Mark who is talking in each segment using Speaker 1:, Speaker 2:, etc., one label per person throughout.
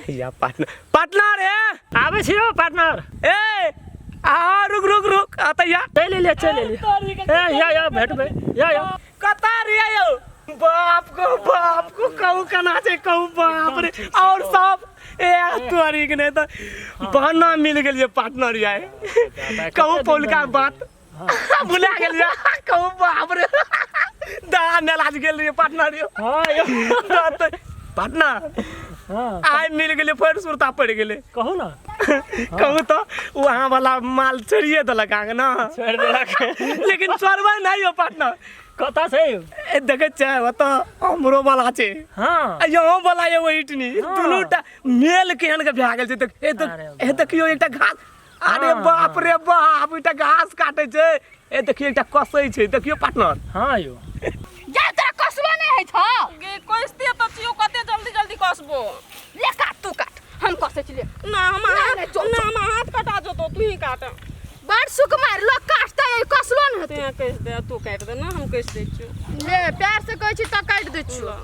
Speaker 1: या partner, partner हे।
Speaker 2: आबै छी यौ पार्टनर।
Speaker 1: ए आ रुक रुक रुक, आ तऽ या।
Speaker 2: चलि एलियै, चलि एलियै। ए या या भेटबै या या।
Speaker 1: कतऽ रे यौ? बाप को बाप को कहू केना छै कहू, बाप रे। और सब ए तोरी के नहीं तऽ बहाना मिल गेलियै पार्टनर यार। कहू पौलका बात भुला गेलियै कहू, बाप रे दा मेला गेल रहियै पार्टनर यौ।
Speaker 2: हँ यौ।
Speaker 1: पार्टनर।
Speaker 2: हँ।
Speaker 1: आइ मिल गेलै, फेर सुरता पड़ि गेलै।
Speaker 2: कहू ने।
Speaker 1: कहू तऽ वहाँ वाला माल छोड़िए देलक अहाँके ने?
Speaker 2: छोड़ि देलक।
Speaker 1: लेकिन छोड़बै नहि यौ पार्टनर।
Speaker 2: कतऽ छै यौ?
Speaker 1: ए देखै छियै ओतऽ हमरो वाला छै।
Speaker 2: हँ।
Speaker 1: आ यहाँ वाला एगो इटनी।
Speaker 2: हँ।
Speaker 1: दुनू टा मेल केहन के भए गेल छै देख ए देख।
Speaker 2: अरे
Speaker 1: ए देखियौ एकटा घास, अरे
Speaker 2: हँ,
Speaker 1: बाप रे बाप, एकटा घास काटै छै। ए देखियौ एकटा कसै छै, देखियौ पार्टनर।
Speaker 2: हँ यौ।
Speaker 3: जा तोरा कसबो नहि होइ छौ।
Speaker 4: गे कसते तऽ छियौ, कते जल्दी जल्दी कसबो।
Speaker 3: ले काट, तू काट, हम कसै छी ले।
Speaker 4: ना हम
Speaker 3: नहि,
Speaker 4: हाथ
Speaker 3: नहि, चल,
Speaker 4: ना
Speaker 3: चल।
Speaker 4: हम हाथ कटा जेतौ, तू ही काट।
Speaker 3: बड़ सुकुमार लोग काटतै, कसलो नहि हेतै।
Speaker 4: तू कहि दे, तू काटि दे ना, हम कहि दै छियौ।
Speaker 3: ले प्यार से कहै छी तऽ काटि दै छियौ।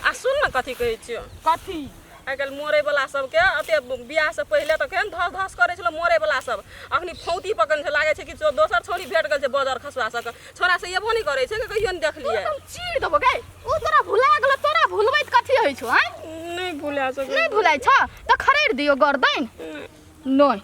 Speaker 4: आ सुन ने कथी कहै छियौ।
Speaker 3: कथी?
Speaker 4: आइ काल्हि मरैवला सबके अते बियाहसँ पहिले तऽ केहन धस धस करै छलै मरैवला सब, अखनी फौती पकड़ने छै, लागै छै कि दोसर छौड़ी भेट गेल छै बजर खसुआ सबके। छौड़ा से एबो नहि करै छै, कहियो नहि देखलियै।
Speaker 3: हम चीर देबो गै, ओ तोरा भुला गेलो, तोरा भुलबैत कथी होइ छौ? आँय
Speaker 4: नहि भुला सकै।
Speaker 3: नहि भुलाइ छौ तऽ खड़ेर दियौ गर्दन। नहि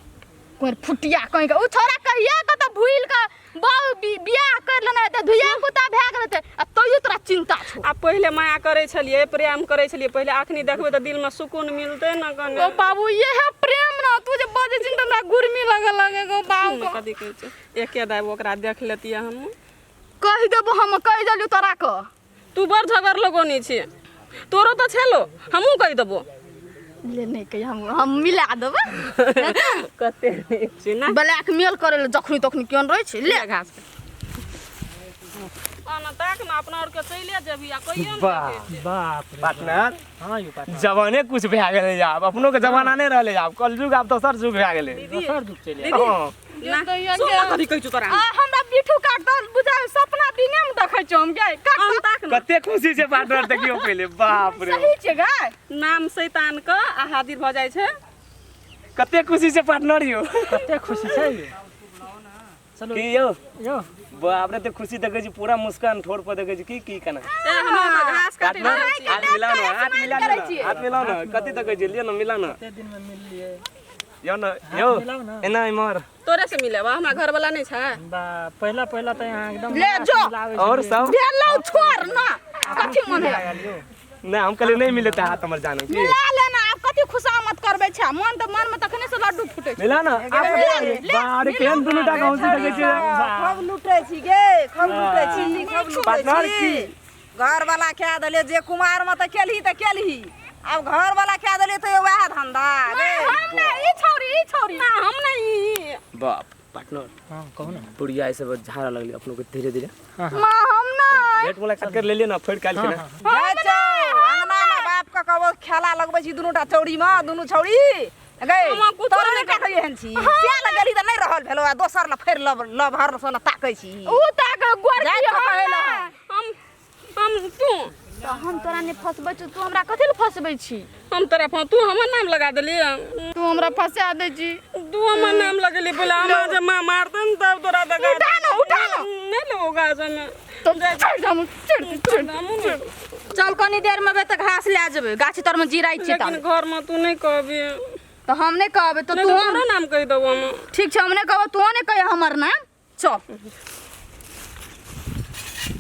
Speaker 3: कोइ फुटिया कहीं के ओ छोरा कहिया के तऽ भूलि के बहु बियाह कर लेने हेतै, धिया पुता भए गेल हेतै आ तैयो तोरा चिंता छौ।
Speaker 4: आ पहिले माया करै छलियै, प्रेम करै छलियै पहिले, अखनी देखबै तऽ दिलमे सुकून मिलतै ने कने।
Speaker 3: ओ बाबू ये है प्रेम ना, तू जे बजै छी तऽ हमरा गुरमी लगऽ लगे गो बाबू।
Speaker 4: सुन कथी कहै छै, एके दाइ ओकरा देख लेतियै हम।
Speaker 3: कहि देबो, हम कहि देलियौ तोरा के।
Speaker 4: तू बड़ झगड़ लगौने छी, तोरो तऽ छेलो, हमहूँ कहि देबो।
Speaker 3: ले नहि कहि, हम मिला देबै।
Speaker 4: कते नीक छी ने।
Speaker 3: ब्लैकमेल करै लए जखनी तखनी केहन रहै छै। ले
Speaker 4: घास आना ताक ने, अपना आरके चलिए जेबही आ कहियो ने।
Speaker 1: वाह।
Speaker 4: देखै छियै।
Speaker 2: बाप रे।
Speaker 1: पार्टनर।
Speaker 2: हँ यौ पार्टनर।
Speaker 1: जमाने कुछ भए गेलै आब, अपनो के जमाना नहि रहलै आब, कलयुग आब दोसर युग भए गेलै।
Speaker 2: दोसर दुख चलि आयल।
Speaker 1: हँ।
Speaker 4: ना, सुन ने कथी कहै छौ तोरा।
Speaker 3: आ हमरा बिठू काट दल बुझा, सपना दिने में देखै छौ हम गे काट।
Speaker 4: आन ताक ने।
Speaker 1: कते खुशी छै पार्टनर, देखियौ पहिले, बाप रे।
Speaker 3: सही छै गै।
Speaker 4: नाम शैतान के आ हाजिर भऽ जाइ छै।
Speaker 1: कते खुशी छै पार्टनर यौ।
Speaker 2: कते खुशी छै यौ। चलू।
Speaker 1: की यौ?
Speaker 2: यौ।
Speaker 1: बाप रे, ते खुशी देखै छी पूरा मुस्कान ठोर पर देखै छी। की की केना?
Speaker 4: ए हम तऽ घास काटि
Speaker 1: पार्टनर
Speaker 4: रहल छी।
Speaker 1: हाथ मिलाउ ने, हाथ मिला
Speaker 3: करै
Speaker 1: ने,
Speaker 3: छियै।
Speaker 1: हाथ मिलाउ ने। कथी देखै छी? लिअ ने, मिला ने।
Speaker 2: कते दिन में मिललियै।
Speaker 1: यौ ने यौ।
Speaker 2: मिलाउ ने।
Speaker 1: एना इम्हर।
Speaker 4: तोरे से मिलेबा, हमरा घर वाला नहीं छै।
Speaker 2: बा पहिला पहिला तऽ यहाँ एकदम
Speaker 3: ले जो।
Speaker 2: मिलाबै
Speaker 1: और
Speaker 2: छलियै।
Speaker 1: सब
Speaker 3: भेलौ छोड़ ना, कथी मन है?
Speaker 2: आयल यौ।
Speaker 1: नहि, हम कहलियै नहि मिले तऽ हाथ हमर जानो की।
Speaker 3: मिला लेना, आब कथी खुशामद करबै छै? मन तऽ मन में तखने से लड्डू फूटे छै।
Speaker 1: मिला ना आप।
Speaker 3: मिला ले, ले,
Speaker 1: बारे केहन दुनू टा के हंसी देखै छियै।
Speaker 5: खूब लूटै छी गे, खूब लूटै छी, खूब लूटै
Speaker 1: पार्टनर
Speaker 5: छी।
Speaker 1: की?
Speaker 5: घर वाला खा देले जे कुमार में तऽ केलही तऽ केलही, आब घर वाला खा देले तऽ वएह धंधा गे।
Speaker 3: हम नहि, ई छौरी, ई छौरी।
Speaker 4: ना हम नहीं।
Speaker 1: बाप पार्टनर।
Speaker 2: हँ कहू ने।
Speaker 1: बुढ़िया ई सब झाड़ा लगलै अपनो के धीरे धीरे।
Speaker 3: माँ हम नहि।
Speaker 1: भेट मुलाकात कर लेलियै ने फेर काल्हि के ने।
Speaker 5: जाइ छौ अंगना में बाप के कहबो खेला लगबै छी दुनू टा चौड़ी में, दुनू छौड़ी गै।
Speaker 4: हमरा कुछो
Speaker 5: तोरो
Speaker 4: नहि
Speaker 5: नहि कहियो एहन छी से लग गेली तऽ नहि रहल भेलो आ दोसर लए फेर लव लवहर सन ताकै छी।
Speaker 3: ऊ ताक गोर
Speaker 5: जाइ
Speaker 3: की
Speaker 5: छौ
Speaker 3: हम
Speaker 5: कहै लए।
Speaker 3: नहि।
Speaker 4: हम तू
Speaker 3: तऽ हम तोरा नहि फंसबै छी, तू हमरा कथी लए फंसबै छी?
Speaker 4: हम तोरा तू हमर नाम लगा देली।
Speaker 3: तू हमरा फंसा दै छी।
Speaker 4: तू हमर नाम लगेली पहिले, हमरा जे माँ मारतै ने तब तोरा दगा।
Speaker 3: उठा ने, उठा ने।
Speaker 4: नहि लेबो घास हमे।
Speaker 3: तो चढ़ जा, चढ़ चढ़।
Speaker 4: हमहूँ नहि।
Speaker 3: चल कनी देर में तऽ घास लए जेबै, गाछी तर में जिराइ छी।
Speaker 4: लेकिन घर में तू नहि कहबी।
Speaker 3: तऽ हम नहि कहबै तऽ
Speaker 4: नहि
Speaker 3: तू
Speaker 4: तऽ तोरो नाम कहि देबो हम।
Speaker 3: ठीक छै, हम नहि कहबै, तू नहि कहिया हमर नाम। चल।